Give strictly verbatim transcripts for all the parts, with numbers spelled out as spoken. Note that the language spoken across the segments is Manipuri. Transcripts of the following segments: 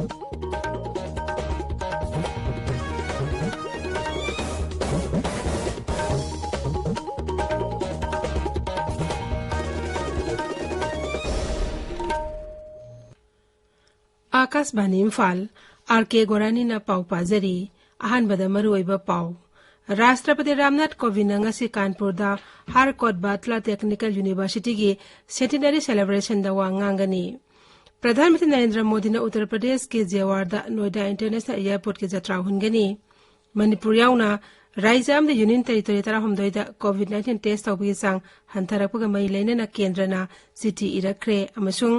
ꯑꯥꯀꯥꯁꯕꯥꯅꯤ ꯏꯝꯐꯥꯜ, ꯑꯥꯔ ꯀꯦ ꯒꯣꯔꯥꯅꯤꯅ ꯄꯥꯎ ꯄꯥꯖꯔꯤ꯫ ꯑꯍꯥꯟꯕꯗ ꯃꯔꯨꯑꯣꯏꯕ ꯄꯥꯎ꯫ ꯔꯥꯁꯇ꯭ꯔꯄꯇꯤ ꯔꯥꯝꯅꯥꯊ ꯀꯣꯕꯤꯟꯗꯅ ꯉꯁꯤ ꯀꯥꯟꯄꯨꯔꯗ ꯍꯥꯔꯀꯣꯠ ꯕꯥꯇ꯭ꯂꯥ ꯇꯦꯛꯅꯤꯀꯦꯜ ꯌꯨꯅꯤꯚꯔꯁꯤꯇꯤꯒꯤ ꯁꯦꯟꯇꯤꯅꯔꯤ ꯁꯦꯂꯦꯕ꯭ꯔꯦꯁꯟꯗ ꯋꯥ ꯉꯥꯡꯒꯅꯤ꯫ ꯄ꯭ꯔꯙꯥꯟ ꯃꯟꯇ꯭ꯔꯤ ꯅꯔꯦꯟꯗ꯭ꯔ ꯃꯣꯗꯤꯅ ꯎꯠꯇꯔ ꯄ꯭ꯔꯗꯦꯁꯀꯤ ꯖꯦꯋꯥꯔꯗ ꯅꯣꯏꯗꯥ ꯏꯟꯇꯔꯅꯦꯁꯅꯦꯜ ꯑꯦꯌꯔꯄꯣꯔꯠꯀꯤ ꯖꯇ꯭ꯔꯥ ꯍꯨꯟꯒꯅꯤ꯫ ꯃꯅꯤꯄꯨꯔ ꯌꯥꯎꯅ ꯔꯥꯖ꯭ꯌ ꯑꯃꯗ ꯌꯨꯅꯤꯌꯟ ꯇꯦꯔꯤꯇꯣꯔꯤ ꯇꯔꯥꯍꯨꯝꯗꯣꯏꯗ ꯀꯣꯚꯤꯗ ꯅꯥꯏꯟꯇꯤꯟ ꯇꯦꯁ ꯇꯧꯕꯒꯤ ꯆꯥꯡ ꯍꯟꯊꯔꯛꯄꯒ ꯃꯔꯤ ꯂꯩꯅꯅ ꯀꯦꯟꯗ꯭ꯔꯅ ꯆꯤꯊꯤ ꯏꯔꯛꯈ꯭ꯔꯦ ꯑꯃꯁꯨꯡ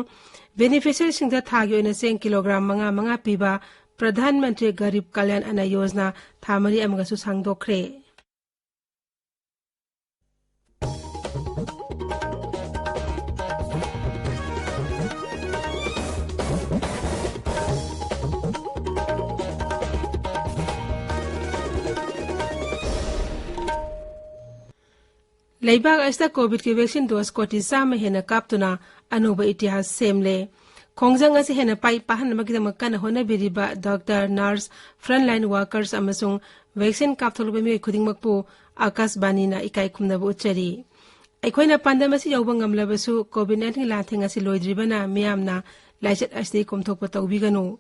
ꯕꯦꯅꯤꯐꯤꯁꯔꯤꯁꯤꯡꯗ ꯊꯥꯒꯤ ꯑꯣꯏꯅ ꯆꯦꯡ ꯀꯤꯂꯣꯒ꯭ꯔꯥꯝ ꯃꯉꯥ ꯃꯉꯥ ꯄꯤꯕ ꯄ꯭ꯔꯙꯥꯟ ꯃꯟꯇ꯭ꯔꯤ ꯒꯔꯤꯕ ꯀꯜꯌꯥꯟ ꯑꯟꯅ ꯌꯣꯖꯅꯥ ꯊꯥ ꯃꯔꯤ ꯑꯃꯒꯁꯨ ꯁꯥꯡꯗꯣꯛꯈ꯭ꯔꯦ꯫ ꯂꯩꯕꯥꯛ ꯑꯁꯤꯗ ꯀꯣꯚꯤꯗꯀꯤ ꯚꯦꯛꯁꯤꯟ ꯗꯣꯁ ꯀꯣꯇꯤ ꯆꯥꯝꯃ ꯍꯦꯟꯅ ꯀꯥꯞꯇꯨꯅ ꯑꯅꯧꯕ ꯏꯇꯤꯍꯥꯁ ꯁꯦꯝꯂꯦ꯫ ꯈꯣꯡꯖꯪ ꯑꯁꯤ ꯍꯦꯟꯅ ꯄꯥꯏ ꯄꯥꯍꯟꯅꯕꯒꯤꯗꯃꯛ ꯀꯟꯅ ꯍꯣꯠꯅꯕꯤꯔꯤꯕ ꯗꯣꯛꯇꯔ, ꯅꯔꯁ, ꯐ꯭ꯔꯟꯠꯂꯥꯏꯟ ꯋꯥꯔꯀꯔꯁ ꯑꯃꯁꯨꯡ ꯚꯦꯛꯁꯤꯟ ꯀꯥꯞꯊꯣꯛꯂꯕ ꯃꯤꯑꯣꯏ ꯈꯨꯗꯤꯡꯃꯛꯄꯨ ꯑꯥꯀꯥꯁꯕꯥꯅꯤꯅ ꯏꯀꯥꯏ ꯈꯨꯝꯅꯕ ꯎꯠꯆꯔꯤ꯫ ꯑꯩꯈꯣꯏꯅ ꯄꯥꯟꯗꯝ ꯑꯁꯤ ꯌꯧꯕ ꯉꯝꯂꯕꯁꯨ ꯀꯣꯚꯤꯗ ꯅꯥꯏꯟꯇꯤꯟ ꯂꯥꯟꯊꯦꯡ ꯑꯁꯤ ꯂꯣꯏꯗ꯭ꯔꯤꯕꯅ ꯃꯤꯌꯥꯝꯅ ꯂꯥꯏꯆꯠ ꯑꯁꯤꯗꯒꯤ ꯀꯣꯝꯊꯣꯛꯄ ꯇꯧꯕꯤꯒꯅꯨ꯫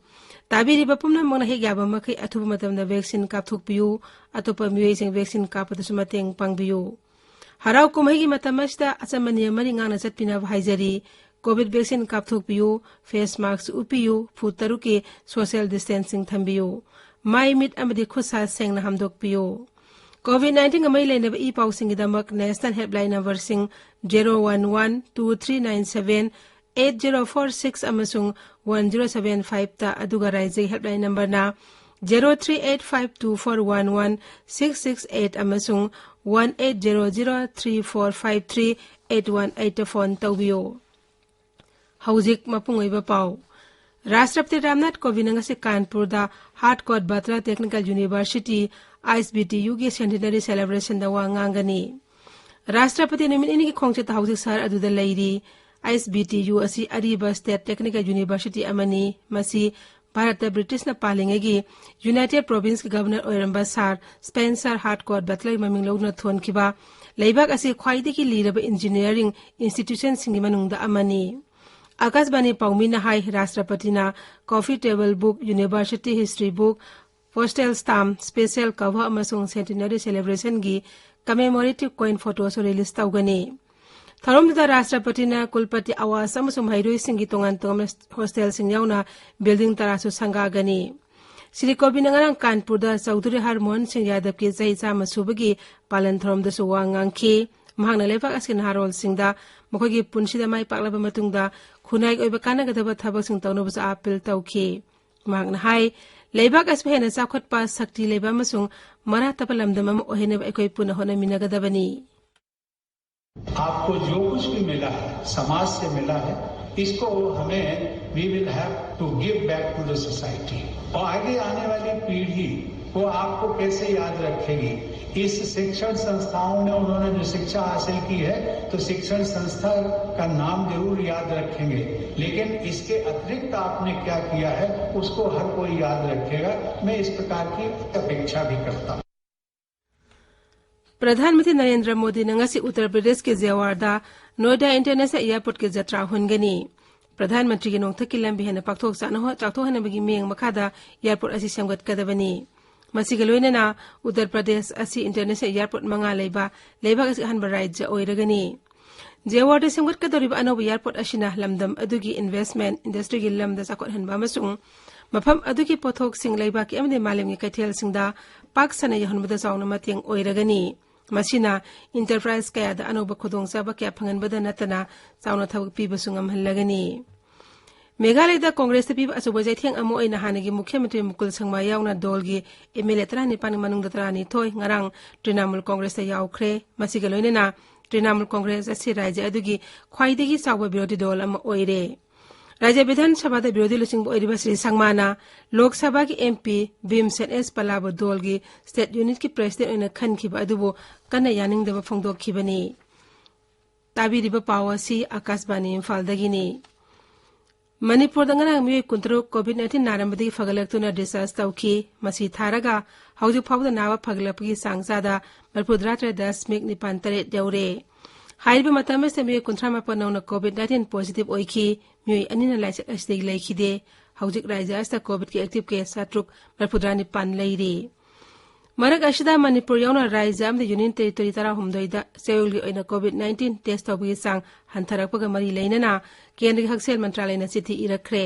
ꯇꯥꯕꯤꯔꯤꯕ ꯄꯨꯝꯅꯃꯛꯅ ꯍꯦꯛ ꯌꯥꯕ ꯃꯈꯩ ꯑꯊꯨꯕ ꯃꯇꯝꯗ ꯚꯦꯛꯁꯤꯟ ꯀꯥꯞꯊꯣꯛꯄꯤꯌꯨ꯫ ꯑꯇꯣꯞꯄ ꯃꯤꯑꯣꯏꯁꯤꯡ ꯚꯦꯛꯁꯤꯟ ꯀꯥꯞꯄꯗꯁꯨ ꯃꯇꯦꯡ ꯄꯥꯡꯕꯤꯌꯨ꯫ ꯍꯔꯥꯎ ꯀꯨꯝꯍꯩꯒꯤ ꯃꯇꯝ ꯑꯁꯤꯗ ꯑꯆꯝꯕ ꯅꯤꯌꯝ ꯃꯔꯤ ꯉꯥꯛꯅ ꯆꯠꯄꯤꯅꯕ ꯍꯥꯏꯖꯔꯤ꯫ ꯀꯣꯚꯤꯗ ꯚꯦꯛꯁꯤꯟ ꯀꯥꯞꯊꯣꯛꯄꯤꯌꯨ, ꯐꯦꯁ ꯃꯥꯁꯛ ꯎꯞꯄꯤꯌꯨ, ꯐꯨꯠ ꯇꯔꯨꯛꯀꯤ ꯁꯣꯁꯤꯌꯦꯜ ꯗꯤꯁꯇꯦꯟꯁꯤꯡ ꯊꯝꯕꯤꯌꯨ, ꯃꯥꯏ ꯃꯤꯠ ꯑꯃꯗꯤ ꯈꯨꯠ ꯁꯥ ꯁꯦꯡꯅ ꯍꯥꯝꯗꯣꯛꯄꯤꯌꯨ꯫ ꯀꯣꯚꯤꯗ ꯅꯥꯏꯟꯇꯤꯟꯒ ꯃꯔꯤ ꯂꯩꯅꯕ ꯏ ꯄꯥꯎꯁꯤꯡꯒꯤꯗꯃꯛ ꯅꯦꯁꯅꯦꯜ ꯍꯦꯜꯞꯂꯥꯏꯟ ꯅꯝꯕꯔꯁꯤꯡ zero one one two three nine seven eight zero four six ꯑꯃꯁꯨꯡ ꯋꯥꯟ ꯖꯦꯔꯣ ꯁꯚꯦꯟ ꯐꯥꯏꯚꯇ, ꯑꯗꯨꯒ ꯔꯥꯏꯖ꯭ꯌꯒꯤ ꯍꯦꯜꯞꯂꯥꯏꯟ ꯅꯝꯕꯔꯅ zero three eight five two four one one six six eight ꯑꯃꯁꯨꯡ one eight zero zero three four five three eight one ꯑꯩꯠꯇ ꯐꯣꯟ ꯇꯧꯕꯤꯌꯨ꯫ ꯍꯧꯖꯤꯛ ꯃꯄꯨꯡ ꯑꯣꯏꯕ ꯄꯥꯎ꯫ ꯔꯥꯁꯇ꯭ꯔꯄꯇꯤ ꯔꯥꯝꯅꯥꯊ ꯀꯣꯕꯤꯟꯗꯅ ꯉꯁꯤ ꯀꯥꯟꯄꯨꯔꯗ Harcourt Butler technical university, I S B T ꯌꯨꯒꯤ ꯁꯦꯟꯇꯤꯅꯔꯤ ꯁꯦꯂꯦꯕ꯭ꯔꯦꯁꯟꯗ ꯋꯥ ꯉꯥꯡꯒꯅꯤ꯫ ꯔꯥꯁꯇ꯭ꯔꯄꯇꯤ ꯅꯨꯃꯤꯠ ꯅꯤꯅꯤꯒꯤ ꯈꯣꯡꯆꯠꯇ ꯍꯧꯖꯤꯛ ꯁꯍꯔ ꯑꯗꯨꯗ ꯂꯩꯔꯤ꯫ ꯑꯥꯏ ꯑꯦꯁ ꯕꯤ ꯇꯤ ꯌꯨ ꯑꯁꯤ ꯑꯔꯤꯕ ꯁ꯭ꯇꯦꯠ ꯇꯦꯛꯅꯤꯀꯦꯜ ꯌꯨꯅꯤꯚꯔꯁꯤꯇꯤ ꯑꯃꯅꯤ꯫ ꯃꯁꯤ ꯚꯥꯔꯠꯇ ꯕ꯭ꯔꯤꯇꯤꯁꯅ ꯄꯥꯜꯂꯤꯉꯩꯒꯤ ꯌꯨꯅꯥꯏꯇꯦꯗ ꯄ꯭ꯔꯣꯚꯤꯟꯁꯀꯤ ꯒꯕꯔꯅꯔ ꯑꯣꯏꯔꯝꯕ ꯁꯥꯔ ꯁ꯭ꯄꯦꯟꯁꯔ ꯍꯥꯔꯠꯀꯣꯠ ꯕꯠꯂꯔꯒꯤ ꯃꯃꯤꯡ ꯂꯧꯗꯨꯅ ꯊꯣꯟꯈꯤꯕ ꯂꯩꯕꯥꯛ ꯑꯁꯤ ꯈ꯭ꯋꯥꯏꯗꯒꯤ ꯂꯤꯔꯕ ꯏꯟꯖꯤꯅꯤꯌꯥꯔꯤꯡ ꯏꯟꯁꯇꯤꯇ꯭ꯌꯨꯁꯟꯁꯤꯡꯒꯤ ꯃꯅꯨꯡꯗ ꯑꯃꯅꯤ꯫ ꯑꯀꯥꯁꯕꯥꯅꯤ ꯄꯥꯎꯃꯤꯅ ꯍꯥꯏ, ꯔꯥꯁꯇ꯭ꯔꯄꯇꯤꯅ coffee table book, university history book, postal stamp, special cover ꯑꯃꯁꯨꯡ ꯁꯦꯟꯇꯤꯅꯔꯤ ꯁꯦꯂꯦꯕ꯭ꯔꯦꯁꯟꯒꯤ ꯀꯃꯦꯃꯣꯔꯦꯇꯤꯚ ꯀꯣꯏꯟ ꯐꯣꯇꯣꯁꯨ ꯔꯤꯂꯤꯖ ꯇꯧꯒꯅꯤ꯫ ꯊꯧꯔꯝꯗꯨꯗ ꯔꯥꯁꯇ꯭ꯔꯄꯇꯤꯅ ꯀꯨꯜꯄꯇꯤ ꯑꯥꯋꯥꯁ ꯑꯃꯁꯨꯡ ꯃꯍꯩꯔꯣꯏꯁꯤꯡꯒꯤ ꯇꯣꯉꯥꯟ ꯇꯣꯉꯥꯟꯕ ꯍꯣꯁꯇꯦꯜꯁꯤꯡ ꯌꯥꯎꯅ ꯕꯤꯜꯗꯤꯡ ꯇꯔꯥꯁꯨ ꯁꯪꯒꯥꯒꯅꯤ꯫ ꯁ꯭ꯔꯤ ꯀꯣꯕꯤꯟꯗ ꯉꯔꯥꯡ ꯀꯥꯟꯄꯨꯔꯗ ꯆꯧꯙꯨꯔꯤ ꯍꯔꯃꯣꯍꯟ ꯁꯤꯡ ꯌꯥꯗꯕꯀꯤ ꯆꯍꯤ ꯆꯥꯝꯃ ꯁꯨꯕꯒꯤ ꯄꯥꯂꯟ ꯊꯧꯔꯝꯗꯁꯨ ꯋꯥ ꯉꯥꯡꯈꯤ꯫ ꯃꯍꯥꯛꯅ ꯂꯩꯕꯥꯛ ꯑꯁꯤꯒꯤ ꯅꯍꯥꯔꯣꯜꯁꯤꯡꯗ ꯃꯈꯣꯏꯒꯤ ꯄꯨꯟꯁꯤꯗ ꯃꯥꯏ ꯄꯥꯛꯂꯕ ꯃꯇꯨꯡꯗ ꯈꯨꯟꯅꯥꯏꯒꯤ ꯑꯣꯏꯕ ꯀꯥꯟꯅꯒꯗꯕ ꯊꯕꯛꯁꯤꯡ ꯇꯧꯅꯕꯁꯨ ꯑꯥꯄꯤꯜ ꯇꯧꯈꯤ꯫ ꯃꯍꯥꯛꯅ ꯍꯥꯏ, ꯂꯩꯕꯥꯛ ꯑꯁꯤꯕꯨ ꯍꯦꯟꯅ ꯆꯥꯎꯈꯠꯄ, ꯁꯛꯇꯤ ꯂꯩꯕ ꯑꯃꯁꯨꯡ ꯃꯔꯥ ꯇꯞꯄ ꯂꯝꯗꯝ ꯑꯃ ꯑꯣꯏꯍꯟꯅꯕ ꯑꯩꯈꯣꯏ ꯄꯨꯟꯅ ꯍꯣꯠꯅꯃꯤꯟꯅꯒꯗꯕꯅꯤ꯫ आपको जो कुछ भी मिला है, समाज से मिला है, इसको हमें, we will have to give back to the society। और आगे आने वाली पीढ़ी वो आपको कैसे याद रखेगी? इस शिक्षण संस्थाओं में उन्होंने जो शिक्षा हासिल की है, तो शिक्षण संस्था का नाम जरूर याद रखेंगे, लेकिन इसके अतिरिक्त आपने क्या किया है, उसको हर कोई याद रखेगा। मैं इस प्रकार की अपेक्षा भी करता हूँ। ꯄ꯭ꯔꯙꯥꯟ ꯃꯟꯇ꯭ꯔꯤ ꯅꯔꯦꯟꯗ꯭ꯔ ꯃꯣꯗꯤꯅ ꯉꯁꯤ ꯎꯠꯇꯔ ꯄ꯭ꯔꯗꯦꯁꯀꯤ ꯖꯦꯋꯥꯔꯗ ꯅꯣꯏꯗꯥ ꯏꯟꯇꯔꯅꯦꯁꯅꯦꯜ ꯑꯦꯌꯥꯔꯄꯣꯔꯠꯀꯤ ꯖꯇ꯭ꯔꯥ ꯍꯣꯟꯒꯅꯤ꯫ ꯄ꯭ꯔꯙꯥꯟ ꯃꯟꯇ꯭ꯔꯤꯒꯤ ꯅꯣꯡꯊꯛꯀꯤ ꯂꯝꯕꯤ ꯍꯦꯟꯅ ꯄꯥꯛꯊꯣꯛ ꯆꯥꯅ ꯍꯣ-, ꯆꯥꯎꯊꯣꯛꯍꯟꯅꯕꯒꯤ ꯃꯤꯠꯌꯦꯡ ꯃꯈꯥꯗ ꯑꯦꯌꯥꯔꯄꯣꯔꯠ ꯑꯁꯤ ꯁꯦꯝꯒꯠꯀꯗꯕꯅꯤ꯫ ꯃꯁꯤꯒ ꯂꯣꯏꯅꯅ ꯎꯠꯇꯔ ꯄ꯭ꯔꯗꯦꯁ ꯑꯁꯤ ꯏꯟꯇꯔꯅꯦꯁꯅꯦꯜ ꯑꯦꯌꯥꯔꯄꯣꯔꯠ ꯃꯉꯥ ꯂꯩꯕ ꯂꯩꯕꯥꯛ ꯑꯁꯤꯒꯤ ꯑꯍꯥꯟꯕ ꯔꯥꯖ꯭ꯌ ꯑꯣꯏꯔꯒꯅꯤ꯫ ꯖꯦꯋꯥꯔꯗ ꯁꯦꯝꯒꯠꯀꯗꯧꯔꯤꯕ ꯑꯅꯧꯕ ꯑꯦꯌꯥꯔꯄꯣꯔꯠ ꯑꯁꯤꯅ ꯂꯝꯗꯝ ꯑꯗꯨꯒꯤ ꯏꯟꯚꯦꯁ꯭ꯠꯃꯦꯟꯠ ꯏꯟꯗꯁ꯭ꯇ꯭ꯔꯤꯒꯤ ꯂꯝꯗ ꯆꯥꯎꯈꯠꯍꯟꯕ ꯑꯃꯁꯨꯡ ꯃꯐꯝ ꯑꯗꯨꯒꯤ ꯄꯣꯠꯊꯣꯛꯁꯤꯡ ꯂꯩꯕꯥꯛꯀꯤ ꯑꯃꯗꯤ ꯃꯥꯂꯦꯝꯒꯤ ꯀꯩꯊꯦꯜꯁꯤꯡꯗ ꯄꯥꯛ ꯁꯟꯅ ꯌꯧꯍꯟꯕꯗ ꯆꯥꯎꯅ ꯃꯇꯦꯡ ꯑꯣꯏꯔꯒꯅꯤ꯫ ꯃꯁꯤꯅ ꯏꯟꯇꯔꯄ꯭ꯔꯥꯏꯖ ꯀꯌꯥꯗ ꯑꯅꯧꯕ ꯈꯨꯗꯣꯡꯆꯥꯕ ꯀꯌꯥ ꯐꯪꯍꯟꯕꯗ ꯅꯠꯇꯅ ꯆꯥꯎꯅ ꯊꯕꯛ ꯄꯤꯕꯁꯨ ꯉꯝꯍꯜꯂꯒꯅꯤ꯫ ꯃꯦꯘꯥꯂꯌꯗ ꯀꯣꯡꯒ꯭ꯔꯦꯁꯇ ꯄꯤꯕ ꯑꯆꯧꯕ ꯆꯩꯊꯦꯡ ꯑꯃ ꯑꯣꯏꯅ ꯍꯥꯟꯅꯒꯤ ꯃꯨꯈ꯭ꯌ ꯃꯟꯇ꯭ꯔꯤ ꯃꯨꯀꯨꯜ ꯁꯪꯃꯥ ꯌꯥꯎꯅ ꯗꯣꯜꯒꯤ ꯑꯦꯝ ꯑꯦꯜ ꯑꯦ ꯇꯔꯥꯅꯤꯄꯥꯟꯒꯤ ꯃꯅꯨꯡꯗ ꯇꯔꯥꯅꯤꯊꯣꯏ ꯉꯔꯥꯡ ꯇ꯭ꯔꯤꯅꯥꯃꯨꯜ ꯀꯣꯡꯒ꯭ꯔꯦꯁꯇ ꯌꯥꯎꯈ꯭ꯔꯦ꯫ ꯃꯁꯤꯒ ꯂꯣꯏꯅꯅ ꯇ꯭ꯔꯤꯅꯥꯃꯨꯜ ꯀꯣꯡꯒ꯭ꯔꯦꯁ ꯑꯁꯤ ꯔꯥꯖ꯭ꯌ ꯑꯗꯨꯒꯤ ꯈ꯭ꯋꯥꯏꯗꯒꯤ ꯆꯥꯎꯕ ꯕꯤꯔꯣꯙꯤ ꯗꯣꯜ ꯑꯃ ꯑꯣꯏꯔꯦ꯫ ꯔꯥꯖ꯭ꯌ ꯕꯤꯙꯥꯟ ꯁꯚꯥꯗ ꯕꯤꯔꯣꯙꯤ ꯂꯨꯆꯤꯡꯕ ꯑꯣꯏꯔꯤꯕ ꯁ꯭ꯔꯤ ꯁꯪꯃꯥꯅ ꯂꯣꯛ ꯁꯚꯥꯒꯤ ꯑꯦꯝ ꯄꯤ ꯚꯤꯝꯁꯦꯟ ꯑꯦꯁ ꯄꯂꯥꯕꯨ ꯗꯣꯜꯒꯤ ꯁ꯭ꯇꯦꯠ ꯌꯨꯅꯤꯠꯀꯤ ꯄ꯭ꯔꯦꯁꯤꯗꯦꯟꯠ ꯑꯣꯏꯅ ꯈꯟꯈꯤꯕ ꯑꯗꯨꯕꯨ ꯀꯟꯅ ꯌꯥꯅꯤꯡꯗꯕ ꯐꯣꯡꯗꯣꯛꯈꯤꯕꯅꯤ꯫ ꯇꯥꯕꯤꯔꯤꯕ ꯄꯥꯎ ꯑꯁꯤ ꯑꯀꯥꯁꯕꯥꯅꯤ ꯏꯝꯐꯥꯜꯗꯒꯤꯅꯤ꯫ ꯃꯅꯤꯄꯨꯔꯗ ꯉꯔꯥꯡ ꯃꯤꯑꯣꯏ ꯀꯨꯟꯇꯔꯨꯛ COVID nineteen ꯅꯥꯔꯝꯕꯗꯒꯤ ꯐꯒꯠꯂꯛꯇꯨꯅ discharge ꯇꯧꯈꯤ꯫ ꯃꯁꯤ ꯊꯥꯔꯒ ꯍꯧꯖꯤꯛ ꯐꯥꯎꯕꯗ ꯅꯥꯕ ꯐꯒꯠꯂꯛꯄꯒꯤ ꯆꯥꯡ ꯆꯥꯗ ꯃꯔꯤꯐꯨꯇꯔꯥ ꯇꯔꯦꯠ ꯗꯁꯃꯤꯛ ꯅꯤꯄꯥꯟ ꯇꯔꯦꯠ ꯌꯧꯔꯦ꯫ ꯍꯥꯏꯔꯤꯕ ꯃꯇꯝ ꯑꯁꯤꯗ ꯃꯤꯑꯣꯏ ꯀꯨꯟꯊ꯭ꯔꯥ ꯃꯥꯄꯟ ꯅꯧꯅ COVID nineteen positive ꯑꯣꯏꯈꯤ꯫ ꯃꯤꯑꯣꯏ ꯑꯅꯤꯅ ꯂꯥꯏꯆꯠ ꯑꯁꯤꯗꯒꯤ ꯂꯩꯈꯤꯗꯦ꯫ ꯍꯧꯖꯤꯛ ꯔꯥꯖ꯭ꯌ ꯑꯁꯤꯗ COVIDꯀꯤ active case ꯆꯥꯇ꯭ꯔꯨꯛ ꯃꯔꯤꯐꯨꯇꯔꯥ ꯅꯤꯄꯥꯟ ꯂꯩꯔꯤ꯫ ꯃꯔꯛ ꯑꯁꯤꯗ ꯃꯅꯤꯄꯨꯔ ꯌꯥꯎꯅ ꯔꯥꯖ꯭ꯌ ꯑꯃꯗꯤ Union Territory ꯇꯔꯥꯍꯨꯝꯗꯣꯏꯗ ꯆꯌꯣꯜꯒꯤ ꯑꯣꯏꯅ COVID nineteen test ꯇꯧꯕꯒꯤ ꯆꯥꯡ ꯍꯟꯊꯔꯛꯄꯒ ꯃꯔꯤ ꯂꯩꯅꯅ ꯀꯦꯟꯗ꯭ꯔꯒꯤ ꯍꯛꯁꯦꯜ ꯃꯟꯇ꯭ꯔꯥꯂꯌꯅ ꯆꯤꯊꯤ ꯏꯔꯛꯈ꯭ꯔꯦ꯫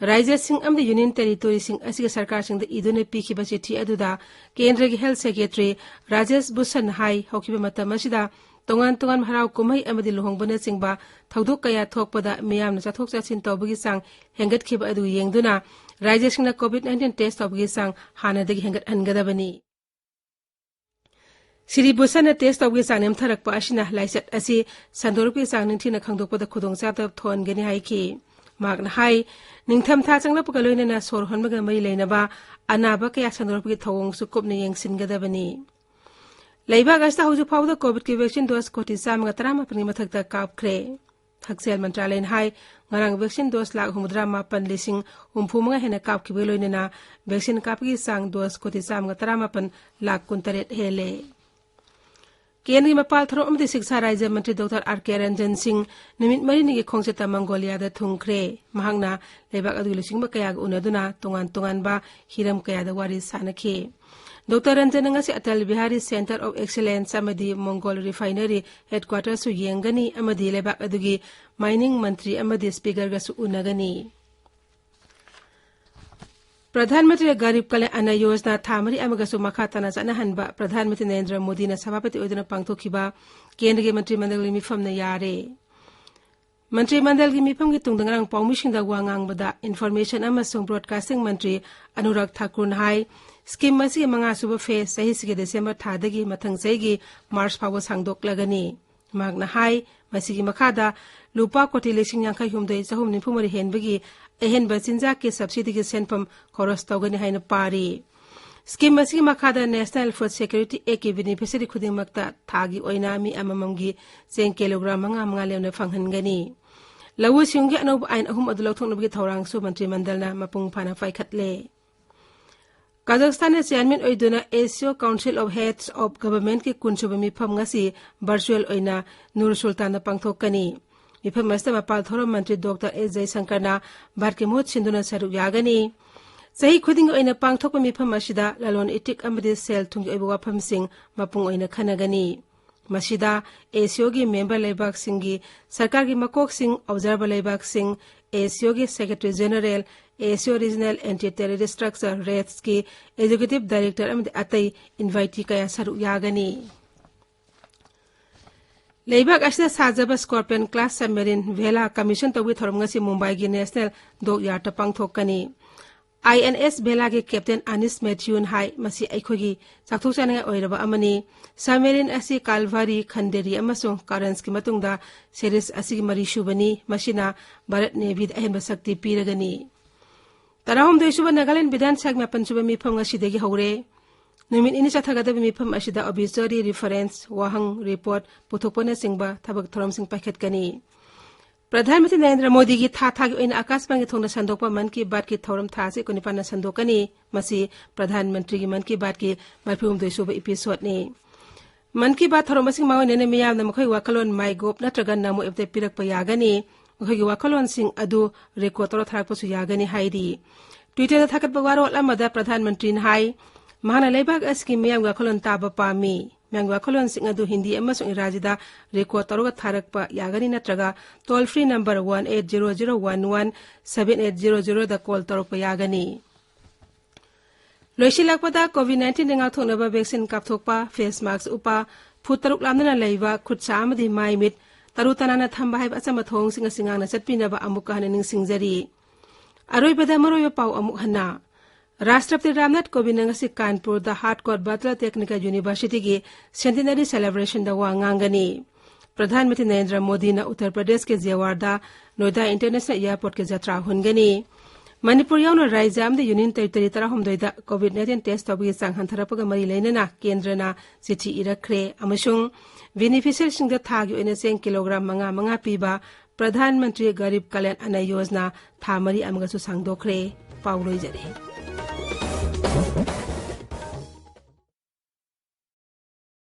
ꯔꯥꯖ꯭ꯌꯁꯤꯡ ꯑꯃꯗꯤ Union Territoryꯁꯤꯡ ꯑꯁꯤꯒꯤ ꯁꯔꯀꯥꯔꯁꯤꯡꯗ ꯏꯗꯨꯅ ꯄꯤꯈꯤꯕ ꯆꯤꯊꯤ ꯑꯗꯨꯗ ꯀꯦꯟꯗ꯭ꯔꯒꯤ Health Secretary ꯔꯥꯖꯦꯁ ꯚꯨꯁꯟꯅ ꯍꯥꯏ, ꯍꯧꯈꯤꯕ ꯃꯇꯝ ꯑꯁꯤꯗ ꯇꯣꯉꯥꯟ ꯇꯣꯉꯥꯟꯕ ꯍꯔꯥꯎ ꯀꯨꯝꯍꯩ ꯑꯃꯗꯤ ꯂꯨꯍꯣꯡꯕꯅꯆꯤꯡꯕ ꯊꯧꯗꯣꯛ ꯀꯌꯥ ꯊꯣꯛꯄꯗ ꯃꯤꯌꯥꯝꯅ ꯆꯠꯊꯣꯛ ꯆꯠꯁꯤꯟ ꯇꯧꯕꯒꯤ ꯆꯥꯡ ꯍꯦꯟꯒꯠꯈꯤꯕ ꯑꯗꯨ ꯌꯦꯡꯗꯨꯅ ꯔꯥꯖ꯭ꯌꯁꯤꯡꯅ COVID nineteen test ꯇꯧꯕꯒꯤ ꯆꯥꯡ ꯍꯥꯟꯅꯗꯒꯤ ꯍꯦꯟꯒꯠꯍꯟꯒꯗꯕꯅꯤ꯫ ꯁ꯭ꯔꯤ ꯚꯨꯁꯟꯅ test ꯇꯧꯕꯒꯤ ꯆꯥꯡ ꯅꯦꯝꯊꯔꯛꯄ ꯑꯁꯤꯅ ꯂꯥꯏꯆꯠ ꯑꯁꯤ ꯁꯟꯗꯣꯔꯛꯄꯒꯤ ꯆꯥꯡ ꯅꯤꯡꯊꯤꯅ ꯈꯪꯗꯣꯛꯄꯗ ꯈꯨꯗꯣꯡꯆꯥꯗꯕ ꯊꯣꯛꯍꯟꯒꯅꯤ ꯍꯥꯏꯈꯤ꯫ ꯃꯍꯥꯛꯅ ꯍꯥꯏ, ꯅꯤꯡꯊꯝꯊꯥ ꯆꯪꯂꯛꯄꯒ ꯂꯣꯏꯅꯅ ꯁꯣꯔ ꯍꯣꯟꯕꯒ ꯃꯔꯤ ꯂꯩꯅꯕ ꯑꯅꯥꯕ ꯀꯌꯥ ꯁꯟꯗꯣꯔꯛꯄꯒꯤ ꯊꯧꯑꯣꯡꯁꯨ ꯀꯨꯞꯅ ꯌꯦꯡꯁꯤꯟꯒꯗꯕꯅꯤ꯫ ꯂꯩꯕꯥꯛ ꯑꯁꯤꯗ ꯍꯧꯖꯤꯛ ꯐꯥꯎꯕꯗ COVIDꯀꯤ vaccine dose ꯀꯣꯇꯤ ꯆꯥꯝꯃꯒ ꯇꯔꯥꯃꯥꯄꯟꯒꯤ ꯃꯊꯛꯇ ꯀꯥꯞꯈ꯭ꯔꯦ꯫ ꯍꯛꯁꯦꯜ ꯃꯟꯇ꯭ꯔꯥꯂꯌꯅ ꯍꯥꯏ, ꯉꯔꯥꯡ vaccine dose ꯂꯥꯈ ꯍꯨꯝꯐꯨꯇꯔꯥ ꯃꯥꯄꯟ ꯂꯤꯁꯤꯡ ꯍꯨꯝꯐꯨ ꯃꯉꯥ ꯍꯦꯟꯅ ꯀꯥꯞꯈꯤꯕꯒ ꯂꯣꯏꯅꯅ vaccine ꯀꯥꯞꯄꯒꯤ ꯆꯥꯡ dose ꯀꯣꯇꯤ ꯆꯥꯝꯃꯒ ꯇꯔꯥꯃꯥꯄꯟ ꯂꯥꯈ ꯀꯨꯟꯇꯔꯦꯠ ꯍꯦꯜꯂꯦ꯫ ꯀꯦꯟꯗ꯭ꯔꯒꯤ ꯃꯄꯥꯜ ꯊꯧꯔꯝ ꯑꯃꯗꯤ ꯁꯤꯛꯁꯥ ꯔꯥꯖ꯭ꯌ ꯃꯟꯇ꯭ꯔꯤ ꯗꯣꯛꯇꯔ ꯑꯥꯔ ꯀꯦ ꯔꯟꯖꯟ ꯁꯤꯡ ꯅꯨꯃꯤꯠ ꯃꯔꯤꯅꯤꯒꯤ ꯈꯣꯡꯆꯠꯇ ꯃꯪꯒꯣꯂꯤꯌꯥꯗ ꯊꯨꯡꯈ꯭ꯔꯦ꯫ ꯃꯍꯥꯛꯅ ꯂꯩꯕꯥꯛ ꯑꯗꯨꯒꯤ ꯂꯨꯆꯤꯡꯕ ꯀꯌꯥꯒ ꯎꯅꯗꯨꯅ ꯇꯣꯉꯥꯟ ꯇꯣꯉꯥꯟꯕ ꯍꯤꯔꯝ ꯀꯌꯥꯗ ꯋꯥꯔꯤ ꯁꯥꯅꯈꯤ꯫ ꯗꯣꯛꯇꯔ ꯔꯟꯖꯟꯅ ꯉꯁꯤ Atal Bihari Centre of Excellence ꯑꯃꯗꯤ ꯃꯣꯡꯒꯣꯜ refinery headquarterꯁꯨ ꯌꯦꯡꯒꯅꯤ ꯑꯃꯗꯤ ꯂꯩꯕꯥꯛ ꯑꯗꯨꯒꯤ mining ꯃꯟꯇ꯭ꯔꯤ ꯑꯃꯗꯤ speakerꯒꯁꯨ ꯎꯅꯒꯅꯤ꯫ ꯄ꯭ꯔꯙꯥꯟ ꯃꯟꯇ꯭ꯔꯤ ꯒꯔꯤꯕ ꯀꯂꯌꯥꯟ ꯑꯟꯅ ꯌꯣꯖꯅꯥ ꯊꯥ ꯃꯔꯤ ꯑꯃꯒꯁꯨ ꯃꯈꯥ ꯇꯥꯅ ꯆꯠꯅꯍꯟꯕ ꯄ꯭ꯔꯙꯥꯟ ꯃꯟꯇ꯭ꯔꯤ ꯅꯔꯦꯟꯗ꯭ꯔ ꯃꯣꯗꯤꯅ ꯁꯚꯥꯄꯇꯤ ꯑꯣꯏꯗꯨꯅ ꯄꯥꯡꯊꯣꯛꯈꯤꯕ ꯀꯦꯟꯗ꯭ꯔꯒꯤ ꯃꯟꯇ꯭ꯔꯤ ꯃꯟꯗꯜꯒꯤ ꯃꯤꯐꯝꯅ ꯌꯥꯔꯦ꯫ ꯃꯟꯇ꯭ꯔꯤ ꯃꯟꯗꯜꯒꯤ ꯃꯤꯐꯝꯒꯤ ꯇꯨꯡꯗ ꯉꯔꯥꯡ ꯄꯥꯎꯃꯤꯁꯤꯡꯗ ꯋꯥ ꯉꯥꯡꯕꯗ Information ꯑꯃꯁꯨꯡ Broadcasting ꯃꯟꯇ꯭ꯔꯤ ꯑꯅꯨꯔꯥꯒ ꯊꯥꯀꯨꯔꯅ ꯍꯥꯏ, scheme ꯑꯁꯤꯒꯤ ꯃꯉꯥꯁꯨꯕ phase ꯆꯍꯤꯁꯤꯒꯤ December ꯊꯥꯗꯒꯤ March ꯐꯥꯎꯕ ꯁꯥꯡꯗꯣꯛꯂꯒꯅꯤ꯫ ꯃꯍꯥꯛꯅ ꯍꯥꯏ, ꯃꯁꯤꯒꯤ ꯃꯈꯥꯗ ꯂꯨꯄꯥ ꯀꯣꯇꯤ ꯂꯤꯁꯤꯡ ꯌꯥꯡꯈꯩ ꯍꯨꯝꯗꯣꯏ ꯆꯍꯨꯝ ꯅꯤꯐꯨ ꯃꯔꯤ ꯍꯦꯟꯕꯒꯤ ꯑꯍꯦꯟꯕ ꯆꯤꯟꯖꯥꯛꯀꯤ subsidyꯒꯤ ꯁꯦꯟꯐꯝ ꯈꯣꯔꯁ ꯇꯧꯒꯅꯤ ꯍꯥꯏꯅ ꯄꯥꯔꯤ꯫ Scheme ꯑꯁꯤꯒꯤ ꯃꯈꯥꯗ National Food Security Actꯀꯤ beneficiary ꯈꯨꯗꯤꯡꯃꯛꯇ ꯊꯥꯒꯤ ꯑꯣꯏꯅ ꯃꯤ ꯑꯃꯃꯝꯒꯤ ꯆꯦꯡ kilogram ꯃꯉꯥ ꯃꯉꯥ ꯂꯦꯝꯅ ꯐꯪꯍꯟꯒꯅꯤ꯫ ꯂꯧꯎ ꯁꯤꯡꯎꯒꯤ ꯑꯅꯧꯕ ꯑꯥꯏꯟ ꯑꯍꯨꯝ ꯑꯗꯨ ꯂꯧꯊꯣꯛꯅꯕꯒꯤ ꯊꯧꯔꯥꯡꯁꯨ ꯃꯟꯇ꯭ꯔꯤ ꯃꯟꯗꯜꯅ ꯃꯄꯨꯡ ꯐꯥꯅ ꯄꯥꯏꯈꯠꯂꯦ꯫ ꯀꯥꯖꯥꯈꯁꯇꯥꯟꯅ ꯆꯤꯌꯥꯔꯃꯦꯟ ꯑꯣꯏꯗꯨꯅ ꯑꯦꯁꯤꯌꯣ ꯀꯥꯎꯟꯁꯤꯜ ꯑꯣꯐ ꯍꯦꯗꯁ ꯑꯣꯐ ꯒꯚꯔꯟꯃꯦꯟꯠꯀꯤ ꯀꯨꯟꯁꯨꯕ ꯃꯤꯐꯝ ꯉꯁꯤ ꯚꯔꯆꯨꯑꯦꯜ ꯑꯣꯏꯅ ꯅꯨꯔ ꯁꯨꯜꯇꯥꯟꯗ ꯄꯥꯡꯊꯣꯛꯀꯅꯤ꯫ ꯃꯤꯐꯝ ꯑꯁꯤꯗ ꯃꯄꯥꯟ ꯊꯧꯔꯝ ꯃꯟꯇ꯭ꯔꯤ ꯗꯣꯛꯇꯔ ꯑꯦꯁ ꯖꯌꯁꯪꯀꯔꯅ ꯚꯥꯔꯠꯀꯤ ꯃꯍꯨꯠ ꯁꯤꯟꯗꯨꯅ ꯁꯔꯨꯛ ꯌꯥꯒꯅꯤ꯫ ꯆꯍꯤ ꯈꯨꯗꯤꯡꯒꯤ ꯑꯣꯏꯅ ꯄꯥꯡꯊꯣꯛꯄ ꯃꯤꯐꯝ ꯑꯁꯤꯗ ꯂꯂꯣꯟ ꯏꯇꯤꯛ ꯑꯃꯗꯤ ꯁꯦꯜ ꯊꯨꯝꯒꯤ ꯑꯣꯏꯕ ꯋꯥꯐꯝꯁꯤꯡ ꯃꯄꯨꯡ ꯑꯣꯏꯅ ꯈꯟꯅꯒꯅꯤ꯫ ꯃꯁꯤꯗ ꯑꯦꯁꯤꯌꯣꯒꯤ ꯃꯦꯝꯕꯔ ꯂꯩꯕꯥꯛꯁꯤꯡꯒꯤ ꯁꯔꯀꯥꯔꯒꯤ ꯃꯀꯣꯛꯁꯤꯡ, ꯑꯣꯕꯖꯥꯔꯚꯔ ꯂꯩꯕꯥꯛꯁꯤꯡ, ꯑꯦꯁꯤꯌꯣꯒꯤ secretary general, S C O regional anti terrorist structure, ꯔꯦꯗꯁꯀꯤ ꯑꯦꯛꯖꯤꯀ꯭ꯌꯨꯇꯤꯚ ꯗꯥꯏꯔꯦꯛꯇꯔ ꯑꯃꯗꯤ ꯑꯇꯩ ꯏꯟꯚꯥꯏꯇꯤ ꯀꯌꯥ ꯁꯔꯨꯛ ꯌꯥꯒꯅꯤ꯫ ꯂꯩꯕꯥꯛ ꯑꯁꯤꯗ ꯁꯥꯖꯕ ꯁ꯭ꯀꯣꯔꯄꯤꯌꯟ ꯀ꯭ꯂꯥꯁ ꯁꯕꯃꯦꯔꯤꯟ ꯚꯦꯂꯥ ꯀꯃꯤꯁꯟ ꯇꯧꯕꯒꯤ ꯊꯧꯔꯝ ꯉꯁꯤ ꯃꯨꯝꯕꯥꯏꯒꯤ ꯅꯦꯁꯅꯦꯜ ꯗꯣꯛ ꯌꯥꯔꯗꯇ ꯄꯥꯡꯊꯣꯛꯀꯅꯤ꯫ ꯑꯥꯏ ꯑꯦꯟ ꯑꯦꯁ ꯚꯦꯂꯥꯒꯤ ꯀꯦꯞꯇꯦꯟ ꯑꯅꯤꯁ ꯃꯦꯊ꯭ꯌꯨꯅ ꯍꯥꯏ, "ꯃꯁꯤ ꯑꯩꯈꯣꯏꯒꯤ ꯆꯥꯎꯊꯣꯛ ꯆꯥꯅꯤꯡꯉꯥꯏ ꯑꯣꯏꯔꯕ ꯑꯃꯅꯤ꯫ ꯁꯕꯃꯦꯔꯤꯟ ꯑꯁꯤ ꯀꯥꯜꯚꯥꯔꯤ, ꯈꯟꯗꯦꯔꯤ ꯑꯃꯁꯨꯡ ꯀꯥꯔꯟꯁꯀꯤ ꯃꯇꯨꯡꯗ ꯁꯦꯔꯤꯖ ꯑꯁꯤꯒꯤ ꯃꯔꯤꯁꯨꯕꯅꯤ꯫ ꯃꯁꯤꯅ ꯚꯥꯔꯠ ꯅꯦꯚꯤꯗ ꯑꯍꯦꯟꯕ ꯁꯛꯇꯤ ꯄꯤꯔꯒꯅꯤ"꯫ ꯇꯔꯥꯍꯨꯝꯗꯣꯏ ꯁꯨꯕ ꯅꯥꯒꯥꯂꯦꯟ ꯕꯤꯙꯥꯟ ꯁꯚꯥꯒꯤ ꯃꯥꯄꯟ ꯁꯨꯕ ꯃꯤꯐꯝ ꯉꯁꯤꯗꯒꯤ ꯍꯧꯔꯦ꯫ ꯅꯨꯃꯤꯠ ꯅꯤꯅꯤ ꯆꯠꯊꯒꯗꯕ ꯃꯤꯐꯝ ꯑꯁꯤꯗ ꯑꯣꯕꯤꯆꯔꯤ ꯔꯤꯐꯔꯦꯟꯁ, ꯋꯥꯍꯪ, ꯔꯤꯄꯣꯔꯠ ꯄꯨꯊꯣꯛꯄꯅꯆꯤꯡꯕ ꯊꯕꯛ ꯊꯧꯔꯝꯁꯤꯡ ꯄꯥꯏꯈꯠꯀꯅꯤ꯫ ꯄ꯭ꯔꯙꯥꯟ ꯃꯟꯇ꯭ꯔꯤ ꯅꯔꯦꯟꯗ꯭ꯔ ꯃꯣꯗꯤꯒꯤ ꯊꯥ ꯊꯥꯒꯤ ꯑꯣꯏꯅ ꯑꯥꯀꯥꯁꯕꯥꯅꯤꯒꯤ ꯊꯣꯡꯅ ꯁꯟꯗꯣꯛꯄ ꯃꯟ ꯀꯤ ꯕꯥꯠꯀꯤ ꯊꯧꯔꯝ ꯊꯥ ꯑꯁꯤ ꯀꯨꯟꯅꯤꯄꯥꯟꯗ ꯁꯟꯗꯣꯛꯀꯅꯤ꯫ ꯃꯁꯤ ꯄ꯭ꯔꯙꯥꯟ ꯃꯟꯇ꯭ꯔꯤꯒꯤ ꯃꯟ ꯀꯤ ꯕꯥꯠꯀꯤ ꯃꯔꯤꯐꯨꯍꯨꯝꯗꯣꯏ ꯁꯨꯕ ꯏꯄꯤꯁꯣꯗꯅꯤ꯫ ꯃꯟ ꯀꯤ ꯕꯥꯠ ꯊꯧꯔꯝ ꯑꯁꯤꯒꯤ ꯃꯥꯡꯑꯣꯏꯅꯅ ꯃꯤꯌꯥꯝꯅ ꯃꯈꯣꯏꯒꯤ ꯋꯥꯈꯜꯂꯣꯟ MyGov ꯅꯠꯇ꯭ꯔꯒ NaMo app ꯇ ꯄꯤꯔꯛꯄ ꯌꯥꯒꯅꯤ꯫ ꯃꯈꯣꯏꯒꯤ ꯋꯥꯈꯜꯂꯣꯟꯁꯤꯡ ꯑꯗꯨ ꯔꯦꯀꯣꯔꯗ ꯇꯧꯔ ꯊꯥꯔꯛꯄꯁꯨ ꯌꯥꯒꯅꯤ ꯍꯥꯏꯔꯤ꯫ Twitter ꯗ ꯊꯥꯒꯠꯄ ꯋꯥꯔꯣꯜ ꯑꯃꯗ ꯄ꯭ꯔꯙꯥꯟ ꯃꯟꯇ꯭ꯔꯤꯅ ꯍꯥꯏ, ꯃꯍꯥꯛꯅ ꯂꯩꯕꯥꯛ ꯑꯁꯤꯒꯤ ꯃꯤꯌꯥꯝꯒꯤ ꯋꯥꯈꯜꯂꯣꯟ ꯇꯥꯕ ꯄꯥꯝꯃꯤ꯫ ꯃꯤꯌꯥꯝꯒꯤ ꯋꯥꯈꯜꯂꯣꯟꯁꯤꯡ ꯑꯗꯨ ꯍꯤꯟꯗꯤ ꯑꯃꯁꯨꯡ ꯏꯪꯒ꯭ꯔꯥꯖꯤꯗ ꯔꯦꯀꯣꯔꯗ ꯇꯧꯔꯒ ꯊꯥꯔꯛꯄ ꯌꯥꯒꯅꯤ ꯅꯠꯇ꯭ꯔꯒ toll free number one eight zero zero one one seven eight zero zero ꯗ ꯀꯣꯜ ꯇꯧꯔꯛꯄ ꯌꯥꯒꯅꯤ꯫ ꯂꯣꯏꯁꯤꯜꯂꯛꯄꯗ COVID nineteen ꯗ ꯉꯥꯛꯊꯣꯛꯅꯕ ꯚꯦꯛꯁꯤꯟ ꯀꯥꯞꯊꯣꯛꯄ, ꯐꯦꯁ ꯃꯥꯛꯁ ꯎꯞꯄ, ꯐꯨꯠ ꯇꯔꯨꯛ ꯂꯥꯞꯅꯅ ꯂꯩꯕ, ꯈꯨꯠ ꯁꯥ ꯑꯃꯗꯤ ꯃꯥꯏ ꯃꯤꯠ ꯇꯔꯨ ꯇꯅꯥꯟꯅ ꯊꯝꯕ ꯍꯥꯏꯕ ꯑꯆꯝꯕ ꯊꯧꯑꯣꯡꯁꯤꯡ ꯑꯁꯤ ꯉꯥꯛꯅ ꯆꯠꯄꯤꯅꯕ ꯑꯃꯨꯛꯀ ꯍꯟꯅ ꯅꯤꯡꯁꯤꯡꯖꯔꯤ꯫ ꯑꯔꯣꯏꯕꯗ ꯃꯔꯨꯑꯣꯏꯕ ꯄꯥꯎ ꯑꯃꯨꯛ ꯍꯟꯅ꯫ ꯔꯥꯁꯇ꯭ꯔꯄꯇꯤ ꯔꯥꯝꯅꯥꯊ ꯀꯣꯕꯤꯟꯗꯅ ꯉꯁꯤ ꯀꯥꯟꯄꯨꯔꯗ ꯍꯥꯔꯠꯀꯣꯠ ꯕꯇꯂꯔ ꯇꯦꯛꯅꯤꯀꯦꯜ ꯌꯨꯅꯤꯚꯔꯁꯤꯇꯤꯒꯤ ꯁꯦꯟꯇꯤꯅꯔꯤ ꯁꯦꯂꯦꯕ꯭ꯔꯦꯁꯟꯗ ꯋꯥ ꯉꯥꯡꯒꯅꯤ꯫ ꯄ꯭ꯔꯙꯥꯟ ꯃꯟꯇ꯭ꯔꯤ ꯅꯔꯦꯟꯗ꯭ꯔ ꯃꯣꯗꯤꯅ ꯎꯠꯇꯔ ꯄ꯭ꯔꯗꯦꯁꯀꯤ ꯖꯦꯋꯥꯔꯗ ꯅꯣꯏꯗꯥ ꯏꯟꯇꯔꯅꯦꯁꯅꯦꯜ ꯑꯦꯌꯔꯄꯣꯔꯠꯀꯤ ꯖꯇ꯭ꯔꯥ ꯍꯨꯟꯒꯅꯤ꯫ ꯃꯅꯤꯄꯨꯔ ꯌꯥꯎꯅ ꯔꯥꯖ꯭ꯌ ꯑꯃꯗꯤ ꯌꯨꯅꯤꯌꯟ ꯇꯦꯔꯤꯇꯣꯔꯤ ꯇꯔꯥꯍꯨꯝꯗꯣꯏꯗ COVID nineteen ꯇꯦꯁ ꯇꯧꯕꯒꯤ ꯆꯥꯡ ꯍꯟꯊꯔꯛꯄꯒ ꯃꯔꯤ ꯂꯩꯅꯅ ꯀꯦꯟꯗ꯭ꯔꯅ ꯆꯤꯊꯤ ꯏꯔꯛꯈ꯭ꯔꯦ ꯑꯃꯁꯨꯡ ꯕꯦꯅꯤꯐꯤꯁꯤꯌꯔꯁꯤꯡꯗ ꯊꯥꯒꯤ ꯑꯣꯏꯅ ꯆꯦꯡ ꯀꯤꯂꯣꯒ꯭ꯔꯥꯝ ꯃꯉꯥ ꯃꯉꯥ ꯄꯤꯕ ꯄ꯭ꯔꯙꯥꯟ ꯃꯟꯇ꯭ꯔꯤ ꯒꯔꯤꯕ ꯀꯂꯌꯥꯟ ꯑꯟꯅ ꯌꯣꯖꯅꯥ ꯊꯥ ꯃꯔꯤ ꯑꯃꯒꯁꯨ ꯁꯥꯡꯗꯣꯛꯈ꯭ꯔꯦ꯫ ꯄꯥꯎ ꯂꯣꯏꯖꯔꯦ꯫